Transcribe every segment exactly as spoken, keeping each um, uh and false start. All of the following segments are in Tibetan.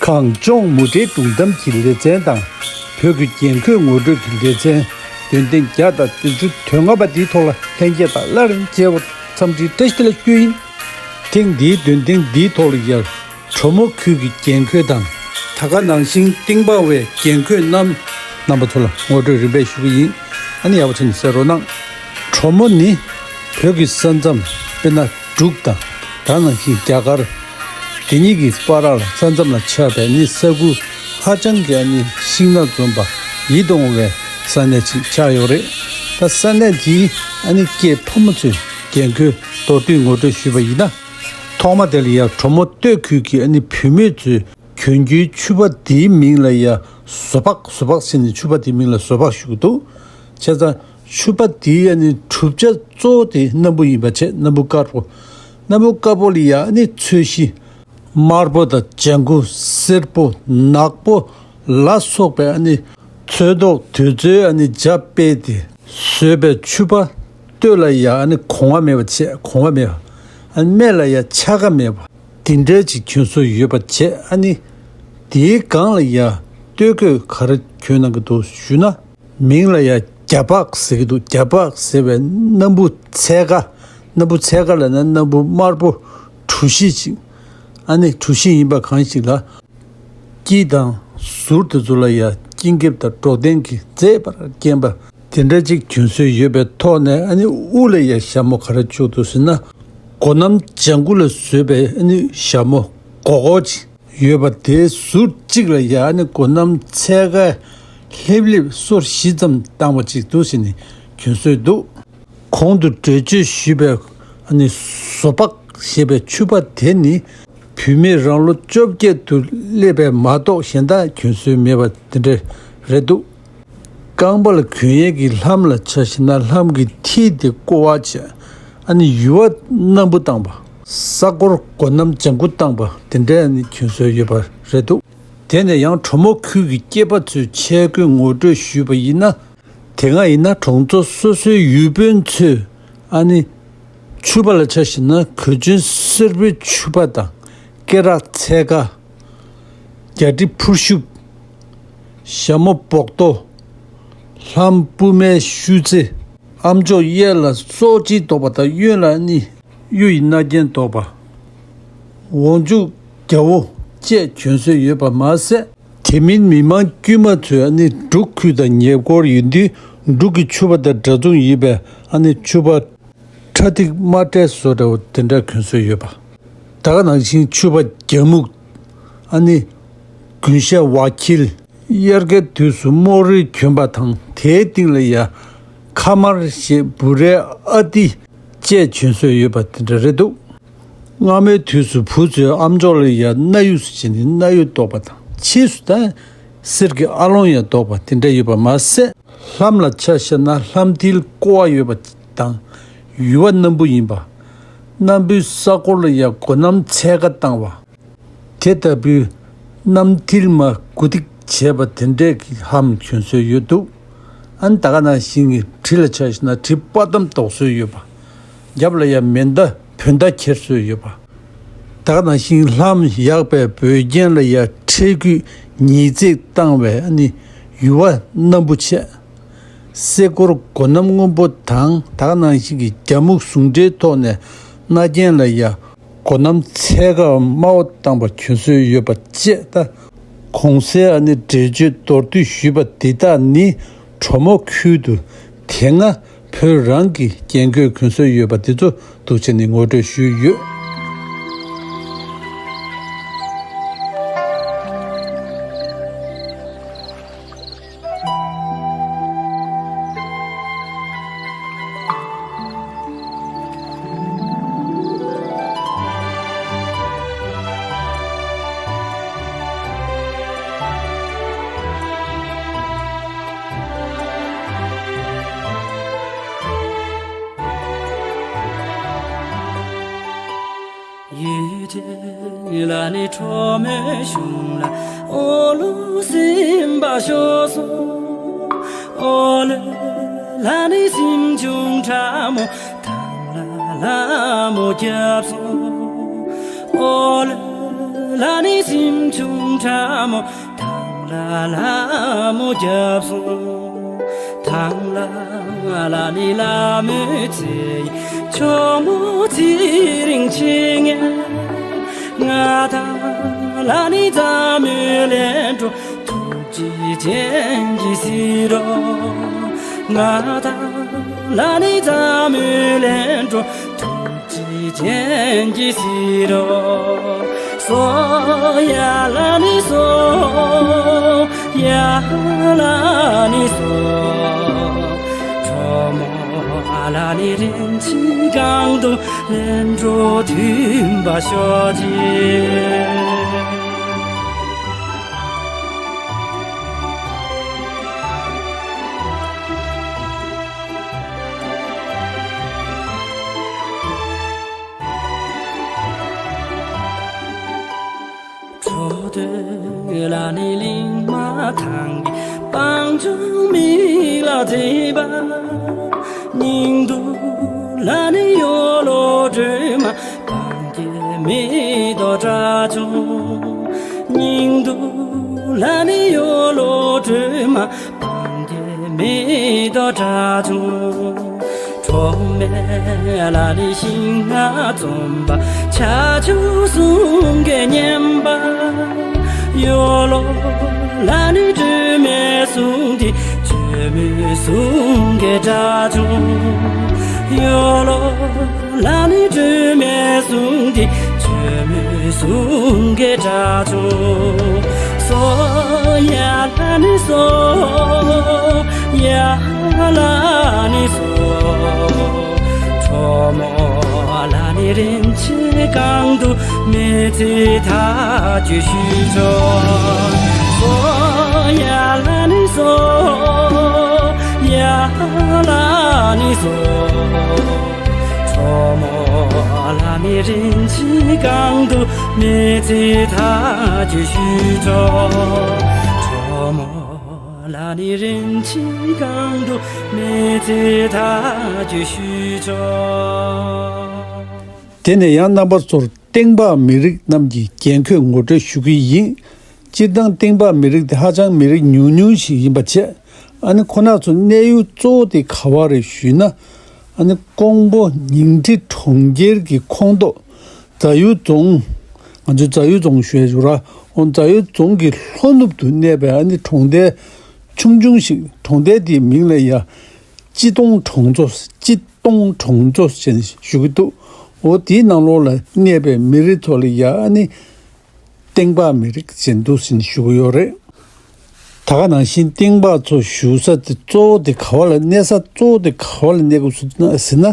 གངས་ལྗོངས་མུ་འབྲེལ་སྒྲུང་གཏམ་གྱི་ལེ་ཚན་དང་། བོད་ཀྱི་འགན་འཁུར་ངོ་སྤྲོད་ཀྱི་ལེ་ཚན། འདོན་ཐེངས་བརྒྱ་དང་བདུན་ཅུ་དོན་ལྔ་པ་འདིའི་ཐོག་ལ་ལྷན་རྒྱས་དང་སླར་མཇལ་བར་འཚམས་འདྲི་བཀྲ་ཤིས་བདེ་ལེགས་ཞུ་ཡིན། ཐེངས་འདིའི་འདོན་ཐེངས་འདིའི་ཐོག་ལ་ཡང་གྲོ་མོ་ཁུལ་གྱི་འགན་འཁུར་དང་། ད་ག་ནང་བཞིན་གཏིང་སྤང་བའི་འགན་འཁུར་རྣམས་རྣམ་པ་ཚོ་ལ་ངོ་སྤྲོད་རིམ་པས་ཞུ་གི་ཡིན། ཨ་ནི་ཡག་པོ་བྱས་ནས་གསན་རོགས་གནང་། གྲོ་མོ་ནི་བོད་ཀྱི་ས་མཚམས་དཔེར་ན། འབྲུག་དང་། ད་ནང་བཞིན་རྒྱ་གར། དེ་གཉིས་ཀྱི་བར་ལ་ས་མཚམས་ལ་ཆགས་པའི་ནི་ས་ཁུལ་ཧ་ཅང་གི་ཨ་ནི་ཤིང་སྣ་འཛོམས་པ་ཡིད་དུ་འོང་བའི་ས་གནས་ཅིག་ཆགས་ཡོད་རེད། ད་ས་གནས་དེའི་ཨ་ནི་སྐྱེས་ཕོ་མོ་ཚོའི་འགན་ཁུར་མདོར་བསྡུས་ངོ་སྤྲོད་ཞུས་པ་ཡིན་ན། ཐོག་མ་དེ་ལ་ཡང་གྲོ་མོ་སྟོད་ཁུལ་གྱི་ཨ་ནི་བུད་མེད་ཚོས་གྱོན་རྒྱུའི་ཕྱུ་པ་དེའི་མིང་ལ་ཡང་བཟོ་ལྤགས། བཟོ་ལྤགས་ཟེར་ནས་ཕྱུ་པ་དེའི་མིང་ལ་བཟོ་ལྤགས་ཞུ་གི་འདུག་བྱས་ཙང་། ཕྱུ་པ་དེའི་ཨ་ནི་གྲུབ་ཆ་གཙོ་བོ་དེ་སྣམ་བུ་ཡིན་པ་བྱས། སྣམ་བུ་དཀར་པོ། སྣམ་བུ་དཀར་པོ་ལ་ཡ་ཨ་ནི་ཚོས་གཞི་དམར་པོ་དང་ལྗང་གུ། སེར་པོ། ནག་པོ་ལ་སོགས་པའི་ཨ་ནི་ཚོས་མདོག་དེ་ཚོའི་ཨ་ནི་སྦྱར་སྤེལ་ཏེ་བཟོས་པའི་ཕྱུ་པ་སྟོད་ལ་ཡ་ཨ་ནི་གོང་བ་མེད་པ་བྱས། གོང་བ་མེད་པ། ཨ་ནི་སྨད་ལ་ཡ་ཆ་ག་མེད་པ་དེ་འདྲའི་ཅིག་གྱོན་སྲོལ་ཡོད་པ་བྱས། ཨ་ནི་དེའི་སྒང་ལ་ཡ་སྟོད་གོས་ག་རེ་གྱོན་གནང་གི་འདུག་ཞུས་ན། མིང་ལ་ཡ་རྒྱ་ཕག་ཟེར་གྱི་འདུག་རྒྱ་ཕག་ཟེར་བའི་སྣམ་བུ་ཚལ་ཁ། སྣམ་བུ་ཚལ་ཁ་ལབ་ན་སྣམ་བུ་དམར་པོ་གྲུ་བཞི་ཅིག་ཨ་ནི་གྲུ་བཞི་ཡིན་པ་གང་ཞིག་ལ། དཀྱིལ་དང་ཟུར་དེ་ཚོ་ལ་ཡ་དཀྱིལ་འཁེབས་དང་འགྲོ་དོན་གྱི་མཛེས་པར་བརྒྱན་པ་དེ་འདྲ་ཅིག་གྱོན་སྲོལ་ཡོད་པའི་ཐོག་ནས། ཨ་ནི་དབུ་ལ་ཡ་ཞྭ་མོ་ག་རེ་བཅུག་འདུག་ཟེར་ན། སྒོ་གནམ་ལྗང་གུ་ལ་བཟོས་པའི་ཨ་ནི་ཞྭ་མོ་སྒོར་སྒོར་ཅིག་ཡོད་པ་དེའི་ཟུར་གཅིག་ལ་ཡ་ཨ་ནི་སྒོ་གནམ་ཚལ་ཁ་ལྷེབ་ལྷེབ་སོར་བཞི་ཙམ་བཏང་བ་ཅིག་འདུག་ཟེར་ནས་གྱོན་སྲོལ་འདུག་གོང་དུ་འགྲེལ་བརྗོད་ཞུས་པའི་ཨ་ནི་བཟོ་ལྤགས་ཞེས་པའི་ཕྱུ་པ་དེ་ནི་བུད་མེད་རང་ལོ་བཅོ་བརྒྱད་དུ་སླེབས་པའི་མ་གཏོགས་གཞན་དག་གྱོན་སྲོལ་མེད་པ་དེ་འདྲ་རེད་འདུག་རྐང་པ་ལ་གྱོན་ཡས་ཀྱི་ལྷམ་ལ་ཆ་བཞག་ན། ལྷམ་གྱི་མཐིལ་དེ་ཀོ་བ་བྱས། ཨ་ནི་ཡུ་བ་སྣམ་བུ་བཏང་བ། ས་སྒོར་སྒོ་གནམ་ལྗང་གུ་བཏང་བ་དེ་འདྲ་ཨ་ནི་གྱོན་སྲོལ་ཡོད་པ་རེད་འདུག་དེ་ནས་ཡང་གྲོ་མོ་ཁུལ་གྱི་སྐྱེས་པ་ཚོའི་ཆས་གོས་ངོ་སྤྲོད་ཞུས་པ་ཡིན་ན། དེ་སྔ་ཡིན་ན་གྲོང་ཚོ་སོ་སོའི་ཡུལ་དཔོན་ཚོས་ཨ་ནི་ཕྱུ་པ་ལ་ཆ་བཞག་ན། གོས་ཆེན་སེར་པོའི་ཕྱུ་པ་དང་། སྐེ་རགས་ཚལ་ཁ། རྒྱ་གྲི་ཕུར་ཤུབས། ཞྭ་མོ་སྦོག་ཏོ། ལྷམ་སྤུ་མའི་ཤུལ་རྩེ། ཨམ་ཅོག་གཡས་ལ་སོག་ཅིག་འདོགས་པ་དང་། གཡོན་ལ་ནི་གཡུ་ཡི་རྣ་རྒྱན་འདོགས་པ། འོག་འཇུག་རྒྱ་བོ་བཅས་གྱོན་སྲོལ་ཡོད་པ་མ་ཟད། དེ་མིན་མི་མང་དཀྱུས་མ་ཚོས་ནི་འབྲུག་ཁུལ་དང་ཉེ་འཁོར་ཡིན་དུས། འབྲུག་གི་ཕྱུ་པ་དང་འདྲ་མཚུངས་ཡིན་པའི་ཨ་ནི་ཕྱུ་པ་ཁྲ་ཐིག་དམར་ཁྲས་བཟོ་འདྲ་བོ་དེ་འདྲ་གྱོན་སྲོལ་ཡོད་པ། ད་ག་ནང་བཞིན་ཕྱུ་པ་རྒྱ་སྨུག་ཨ་ནི་དགུན་ཤ་བ་འཁྱིལ། དབྱར་ཁའི་དུས་སུ་རྨོག་རིལ་གྱོན་པ་དང་། དེའི་སྟེང་ལ་ཡ་ཁ་དམར་ཞེས་འབུ་རའི་ཨ་ཏི་བཅས་གྱོན་སྲོལ་ཡོད་པ་དེ་འདྲ་རེད་འདུག་སྔ་མོའི་དུས་སུ་བུ་ཚོས་ཨམ་ཅོག་ལ་ཡ་སྣ་ཡུག་ཟེར་ནས་སྣ་ཡུག་འདོགས་པ་དང་། ཕྱིས་སུ་ད་གསེར་གྱི་ཨ་ལོང་ཡང་འདོགས་པ་དེ་འདྲ་ཡོད་པ་མ་ཟད། ལྷམ་ལ་ཆ་བཞག་ན་ལྷམ་མཐིལ་ཀོ་བ་ཡོད་པ་དང་། ཡུ་བ་སྣམ་བུ་ཡིན་པ། སྣམ་བུའི་ས་སྒོར་ལ་ཡ་སྒོ་གནམ་ཚལ་ཁ་བཏང་བ། དེ་ལྟ་བུའི་སྣམ་མཐིལ་མ་དགུ་ཐིག་བྱས་པ་དེ་འདྲས་ཀྱི་ལྷམ་གྱོན་སྲོལ་ཡོད་འདུག་ཨ་ནི་ད་ག་ནང་བཞིན་གྱི་གྲི་ལ་ཆ་བཞག་ན་གྲི་དཔའ་གདམས་འདོགས་སྲོལ་ཡོད་པ། རྒྱབ་ལ་ཡ་མེ་མདའ་བོད་མདའ་འཁྱེར་སྲོལ་ཡོད་པ། ད་ག་ནང་བཞིན་ལྷམ་གཡག་པའི་འབོལ་རྐྱེན་ལ་ཡ་ཁྲེ་རྒྱུད་ཉིས་བརྩེགས་བཏང་བའི་ཨ་ནི་ཡུ་བ་སྣམ་བུ་བྱས། སེ་སྒོར་སྒོ་གནམ་སྔོན་པོ་དང་། ད་ག་ནང་བཞིན་གྱི་རྒྱ་སྨུག་ཟུང་འབྲེལ་ཐོག་ནས་རྣ་རྒྱན་ལ་ཡ་སྒོ་གནམ་ཚལ་ཁ་དམར་པོ་བཏང་པ་གྱོན་སྲོལ་ཡོད་པ་བཅས། ད་གོང་གསལ་ཨ་ནི་འགྲེལ་བརྗོད་མདོར་བསྡུས་ཞུས་པ་འདི་དག་ནི་གྲོ་མོ་ཁུལ་དུ་དེ་སྔ་བོད་རང་གི་རྒྱན་གོས་གྱོན་སྲོལ་ཡོད་པ་འདི་ཚོ་འདུག་བྱས་ནས་ངོ་སྤྲོད་ཞུས་ཡོད། ཡུལ་དེ་ལ་ནི་ཁྲོ་མོའི་གཞུང་ལ་ཨོ་ལུ་སིམ་པ་ཤོར་སོང་། ཨོ་ལུ་ལ་ནི་སེམས་ཆུང་ཁྲ་མོ་ཐང་ལ་ལ་མོ་རྒྱབ་སོང་། ཨོ་ལུ་ ལ་ནི་སེམས་ཆུང་ཕྲ་མོ། ཐང་ལ་ལ་མོ་རྒྱབ་སོང་། ཐང་ལ་ལ་ནི་ལ་མོའི་ཚེ། ཆོ་མོ་ཚེ་རིང་ཆེ་ངེ། ང་ཐང་ལ་ནི་ཛ་མོའི་ལན་འགྲོ། ཐུགས་རྗེ་ཅན་གྱི་སྲིད་རོ། ང་ཐང་ལ་ནི་ཛ་མོའི་ལན་འགྲོ། ཐུགས་རྗེ་ཅན་གྱི་སྲིད་རོ། སོ་ཡ་ལ་ནི་སོ། ཡ་ལ་ནི་སོ། གྲོ་མོ་ལ་ནི་རིན་ཆེན་གང་དུ་ལན་འགྲོ་མཐུན་པ་ཤོག་ཅིག། འཕྲོ་དོད་ལ་ནི་གླིང་མ་ཐང་གི་སྤང་ལྗོངས་མིག་ལ་མཛེས་པ། སྙིང་སྡུག་ལ་ནི་ཡོ་ལོ་སྒྲོལ་མ། སྤང་གི་མེ་ཏོག་བཀྲ་བྱུང་། སྙིང་སྡུག་ལ་ནི་ཡོ་ལོ་སྒྲོལ་མ། སྤང་གི་མེ་ཏོག་བཀྲ་བྱུང་། གྲོགས་མེད་ལ་ནི་ཤིང་ནགས་འཛོམས་པ། ཆར་ཆུ་གསུམ་གྱི་མཉམ་པ། ཡོ་ལོ་ལ་ནི་སྒྲོལ་མའི་གཟུངས་འདི། བཅོས་མིན་གཟུངས་ཀྱི་སྒྲ་བྱུང་། ཡོ་ལོ་ལ་ནི་སྒྲོལ་མའི་གཟུངས་འདི། བཅོས་མིན་གཟུངས་ཀྱི་སྒྲ་བྱུང་། སོ་ཡ་ལ་ནི་སོ། ཡ་ལ་ནི་སོ། གྲོ་མོ་ལ་ནི་རིན་ཆེན་གང་དུ་མི་ཚེ་ཐག་གཅོད་ཞུ་ཆོག། སོ་ཡ་ལ་ནི་སོ། ཡ་ལ་ནི་སོ། གྲོ་མོ་ལ་ནི་རིན་ཆེན་གང་དུ་མི་ཚེ་ཐག་གཅོད་ཞུ་ཆོག། གྲོ་མོ་ལ་ནི་རིན་ཆེན་གང་དུ་མི་ཚེ་ཐག་གཅོད་ཞུ་ཆོག། དེ་ནས་ཡང་རྣམ་པ་ཚོར་སྟེང་འབག་མི་རིགས་རྣམས་ཀྱི་རྒྱན་གོས་ངོ་སྤྲོད་ཞུ་གི་ཡིན། སྤྱིར་བཏང་སྟེང་འབག་མི་རིགས་དེ་ཧ་ཅང་མི་རིགས་ཉུང་ཉུང་ཞིག་ཡིན་པ་བྱས། ཨ་ནི་ཁོ་ན་ཚོ་གནས་ཡུལ་གཙོ་བོ་དེ་ག་བ་རེད་ཞུས་ན། ཨ་ནི་ཀོང་པོ་ཉིང་ཁྲི་གྲོང་ཁྱེར་གྱི་ཁོངས་གཏོགས་རྫ་ཡུལ་རྫོང་། ང་ཚོས་རྫ་ཡུལ་རྫོང་ཞུ་ཡ་ཞུ་ར། འོ་རྫ་ཡུལ་རྫོང་གི་ལྷོ་ནུབ་ཏུ་གནས་པའི་ཨ་ནི་གྲོང་རྡལ་ཆུང་ཆུང་ཞིག་གྲོང་རྡལ་དེའི་མིང་ལ་ཡ། སྤྱི་སྟོང་གྲོང་ཚོ། སྤྱི་སྟོང་གྲོང་ཚོ་ཞེས་ཞུ་གི་འདུག་འོ་དེའི་ནང་ལོགས་ལ་གནས་པའི་མི་རིགས་ཚོ་ལ་ཡ་ཨ་ནི་སྟེང་འབག་མི་རིགས་ཅན་འདུག་ཟིན་ཞུ་གི་ཡོད་རེད། ད་ག་ནང་བཞིན་སྟེང་འབག་ཚོ་བཞུགས་ས་དེ་གཙོ་བོ་དེ་ག་བ་ལ་གནས་ས་གཙོ་བོ་དེ་ག་བ་ལ་གནས་དགོས་ཟེར་ན།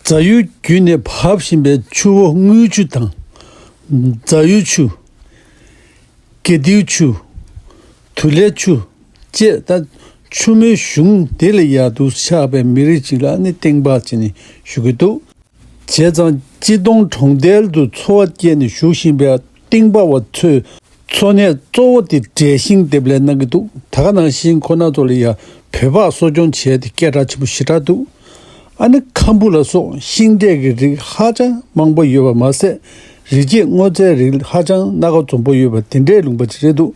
རྫ་ཡུལ་བརྒྱུད་ནས་བབས་བཞིན་པའི་ཆུ་བོ་དངུལ་ཆུ་དང་། རྫ་ཡུལ་ཆུ། དགེ་ལྡེའུ་ཆུ། དུ་ལའི་ཆུ། བཅས་ད་ཆུ་མོའི་གཞུང་དེ་ལ་ཡ་དུ་ཆགས་པའི་མི་རིགས་ཅིག་ལ་ནི་སྟེང་འབག་ཅེས་ནི་ཞུ་གི་འདུག་བྱས་ཙང་སྤྱི་སྟོང་གྲོང་རྡལ་དུ་འཚོ་བ་སྐྱེལ་ནས་བཞུགས་བཞིན་པའི་སྟེང་འབག་བ་ཚོའི་འཚོ་གནས་གཙོ་བོ་དེ་འབྲས་ཤིང་འདེབས་ལས་གནང་གི་འདུག་ད་ག་ནང་བཞིན་ཁོ་ན་ཚོ་ལ་ཡ་བོད་ཕག་གསོ་སྐྱོང་བྱས་ཏེ་སྐད་གྲགས་ཆེན་པོ་ཞེ་དྲག་འདུག་ཨ་ནི་ཁམ་བུ་ལ་སོགས་ཤིང་འབྲས་ཀྱི་རིགས་ཧ་ཅང་མང་པོ་ཡོད་པ་མ་ཟད། རི་སྐྱེས་སྔོ་ཚལ་རིགས་ཧ་ཅང་སྣ་ཁ་འཛོམས་པོ་ཡོད་པ་དེ་འདྲའི་ལུང་པ་ཅིག་རེད་འདུག་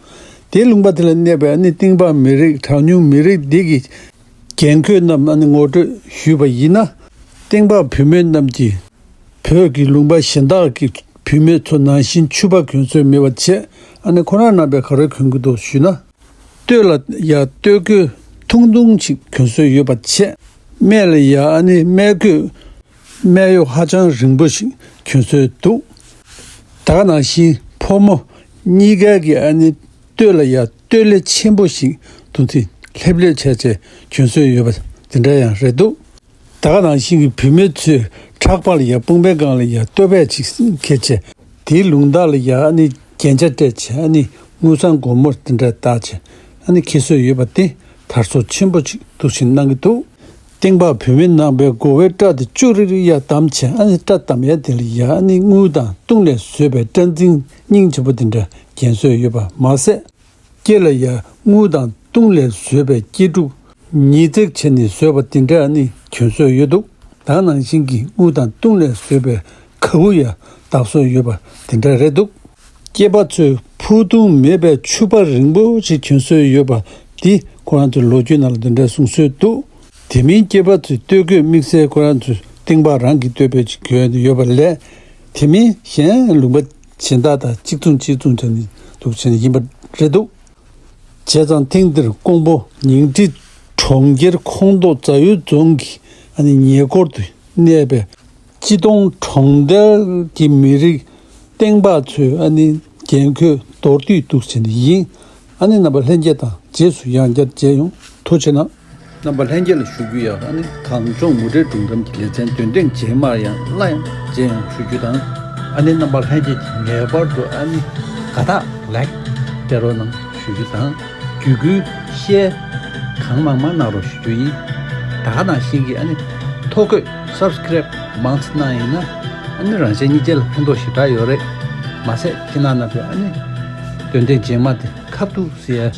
དེའི་ལུང་པ་དེ་ལ་གནས་པའི་ཨ་ནི་སྟེང་འབག་མི་རིགས་གྲངས་ཉུང་མི་རིགས་འདི་གི་རྒྱན་གོས་རྣམས་ཨ་ནི་ངོ་སྤྲོད་ཞུས་པ་ཡིན་ན། སྟེང་འབག་བུད་མེད་རྣམས་ཀྱིས་བོད་ཀྱི་ལུང་པ་གཞན་དག་གི་བུད་མེད་ཚོ་ནང་བཞིན་ཕྱུ་པ་གྱོན་སྲོལ་མེད་པ་བྱས། ཨ་ནི་ཁོ་རང་རྣམ་པས་ག་རེ་གྱོན་གྱི་འདུག་ཞུས་ན། སྟོད་ལ་ཡ་སྟོད་གོས་ཐུང་ཐུང་ཅིག་གྱོན་སྲོལ་ཡོད་པ་བྱས། སྨད་ལ་ཡ་ཨ་ནི་སྨད་གོས་སྨད་གཡོགས་ཧ་ཅང་རིང་པོ་ཞིག་གྱོན་སྲོལ་འདུག་ད་ག་ནང་བཞིན་ཕོ་མོ་གཉིས་ཀའི་གི་ཨ་ནི་སྟོད་ལ་ཡ་སྟོད་ལྭ་ཆེན་པོ་ཞིག་འདུག་སྟེ་ལྷེབ་ལྷེབ་བྱས་བྱས་གྱོན་སྲོལ་ཡོད་པ་དེ་འདྲ་ཡང་རེད་འདུག་ད་ག་ནང་བཞིན་གྱི་བུད་མེད་ཚོས་ཕྲག་པ་ལ་ཡ་དཔུང་པའི་སྒང་ལ་ཡ་སྟོད་ཕད་ཅིག་འཁྱེར་བྱས། དེའི་ལུང་ཐག་ལ་ཡ་ཨ་ནི་རྒྱན་ཆ་སྤྲས་བྱས། ཨ་ནི་དངུལ་སྲང་སྒོར་མོ་དེ་འདྲ་བཏགས་བྱས། ཨ་ནི་འཁྱེར་སྲོལ་ཡོད་པ་དེ་དར་སྲོལ་ཆེན་པོ་ཅིག་འདུག་བཞིན་གནང་གི་འདུག་སྟེང་འབག་བུད་མེད་ནང་པའི་མགོ་བོའི་སྐྲ་དེ་ཅུ་རིག་རིག་ཡ་བསྡམས་བྱས། ཨ་ནི་སྐྲ་བསྡམས་ཡ་དེ་ལ་ཡ་ཨ་ནི་དངུལ་དང་དུང་ལས་བཟོས་པའི་སྐྲ་འཛིན་སྙིང་རྗེ་པོ་དེ་འདྲ་གྱོན་སྲོལ་ཡོད་པ་མ་ཟད། སྐེ་ལ་ཡ་དངུལ་དང་དུང་ལས་བཟོས་པའི་སྐེ་དྲུག་ཉིས་བརྩེགས་བྱས་ནས་བཟོས་པ་དེ་འདྲ་ནི་གྱོན་སྲོལ་ཡོད་འདུག་ད་ག་ནང་བཞིན་གྱི་དངུལ་དང་དུང་ལས་བཟོས་པའི་ག་བུ་ཡ་བཏགས་སྲོལ་ཡོད་པ་དེ་འདྲ་རེད་འདུག་སྐྱེས་པ་ཚོས་ཕུ་ཐུང་མེད་པའི་ཕྱུ་པ་རིང་པོ་ཞིག་གྱོན་སྲོལ་ཡོད་པ་འདི་ཁོ་རང་ཚོའི་ལོ་རྒྱུས་ནང་ལ་འདི་འདྲ་གསུང་སྲོལ་འདུག་དེ་མིན་སྐྱེས་པ་ཚོས་སྟོད་གོས་དམིགས་བསལ་ཁོ་རང་ཚོའི་སྟེང་པ་རང་གིས་བཏོད་པའི་ཅིག་གྱོན་ཡོད་པ་ལས། དེ་མིན་གཞན་ལུང་པ་གཞན་དག་དང་གཅིག་མཚུངས་གཅིག་མཚུངས་བྱས་ནས་འདུག་བྱས་ནས་ཡིན་པ་རེད་འདུག་བྱས་ཙང་ཐེངས་འདིར་ཀོང་པོ་ཉིང་ཁྲི་གྲོང་ཁྱེར་ཁོངས་གཏོགས་རྫ་ཡུལ་རྫོང་གི་ཨ་ནི་ཉེ་འཁོར་དུ་གནས་པའི་སྤྱི་གཏོང་གྲོང་རྡལ་གྱི་མི་རིགས་སྟེང་པ་ཚོས་ཨ་ནི་རྒྱན་གོས་མདོར་བསྡུས་འདུག་བྱས་ནས་ཡིན། ཨ་ནི་རྣམ་པ་ལྷན་རྒྱས་དང་རྗེས་སུ་ཡང་བསྐྱར་མཇལ་ཡོང་། ཐུགས་རྗེ་གནང་། རྣམ་པ་ལྷན་རྒྱས་ལ་ཞུ་རྒྱུ་ཡང་ཨ་ནི་གངས་ལྗོངས་མུ་འབྲེལ་སྒྲུང་གཏམ་གྱི་ལེ་ཚན་འདོན་ཐེངས་རྗེས་མར་ཡང་སླར་ཡང་མཇལ་ཡོང་ཞུ་རྒྱུ་དང་། ཨ་ནི་རྣམ་པ་ལྷན་རྒྱས་ཀྱིས་ངེས་པར་དུ་ཨ་ནི་དགའ་རྟགས་ལེགས་སྤྲད་རོགས་གནང་ཞུ་རྒྱུ་དང་། བརྒྱུད་སྐུལ་ཤེར་གང་མང་མང་གནང་རོགས་ཞུ་རྒྱུ་ཡིན། ད་ག་ནང་བཞིན་གྱི་ཨ་ནི་ཐོ་འགོད་སབ་སི་ཀེ་རེབ་མང་ཙམ་གནང་ཡིན་ན་ཨ་ནི་རང་གཞན་གཉིས་ཆ་ལ་ཕན་ཐོགས་ཞེ་དྲག་ཡོད་རེད། མ་ཟད་ཁྱེད་རྣམ་པས་ཨ་ནི་འདོན་ཐེངས་རྗེས་མ་དེ་ཁ་ཐུག་ཟེར་ཡ་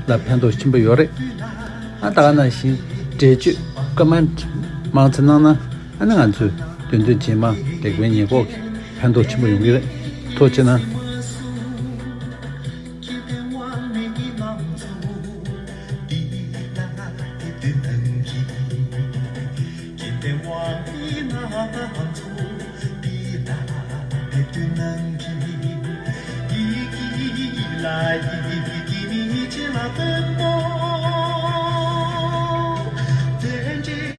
ལ་ཕན་ཐོགས་ཆེན་པོ་ཡོད་རེད། ཨ་ད་ག་ནང་བཞིན་འགྲེལ་བརྗོད་ཀོ་མེན་ཊི་མང་ཙམ་གནང་ན་ཨ་ནི་ང་ཚོས་འདོན་ཐེངས་རྗེས་མ་ལེགས་སྤེལ་ཉེས་འགོག་གི་ཕན་ཐོགས་ཆེན་པོ་ཡོང་གི་རེད། ཐུགས་རྗེ་གནང་།